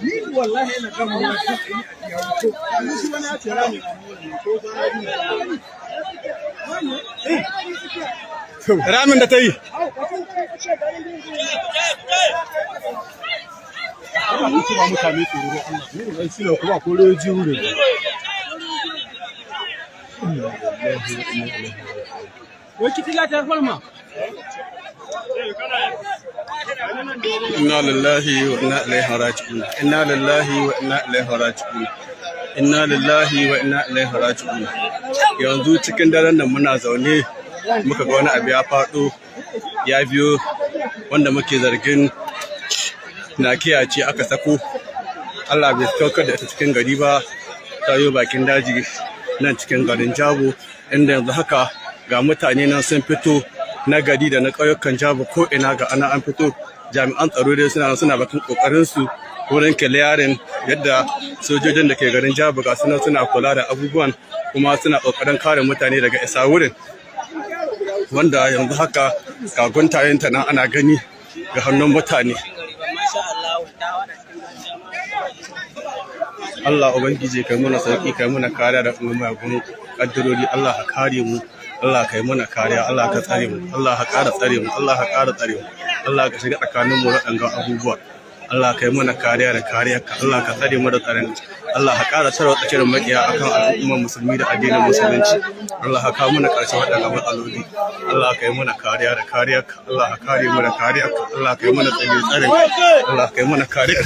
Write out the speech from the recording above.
Ni wallahi ina gama wani ya shi wani ya ce rami ko Ramin da ta yi. Ba mutane tsoro Allah shi ne kuma ko reji wurin. Wai kitila ta falma. Inna lillahi wa inna ilaihi raji'un. Inna lillahi wa inna ilaihi raji'un. Inna lillahi wa inna ilaihi raji'un. Yanzu cikin daren nan muna zaune muka ga wani abu ya faɗo ya biyo wanda muke zargin nakiya ce aka sako. Allah bai saukar da ita cikin gari ba, ta yi bakin daji nan cikin garin Jabo, inda yanzu haka ga mutane nan sun fito na gari da na ƙauyukan Jabo, ko ina ga ana an fito. Jami'an tsaro dai suna bakin kokarin su wurin clearing, yadda sojojin da ke garin Jabo ga suna suna kula da abubuwan, kuma suna kokarin kare mutane daga isa wurin, wanda yanzu haka ga guntayenta nan ana gani ga hannun mutane. Allah Ubangiji, kai muna sauki, kai muna kariya da kuma mayagun kaddarori. Allah ka kare mu, Allah kai muna kariya, Allah ka tsare mu, Allah ka ƙara tsare mu, Allah ka ƙara tsare mu, Allah ka shiga tsakanin mu waɗanga abubuwa. Allah kai muna kariya da kariyarka, Allah ka tsare mu da tsaron, Allah ka ƙara tarwatsa shirin makiya akan al'ummar musulmi da addinin musulunci. Allah ka kawo mana ƙarshen waɗanga matsaloli. Allah kai muna kariya da kariyarka, Allah ka kare mu da kariyarka, Allah kai muna tsare tsarin, Allah kai muna kariya.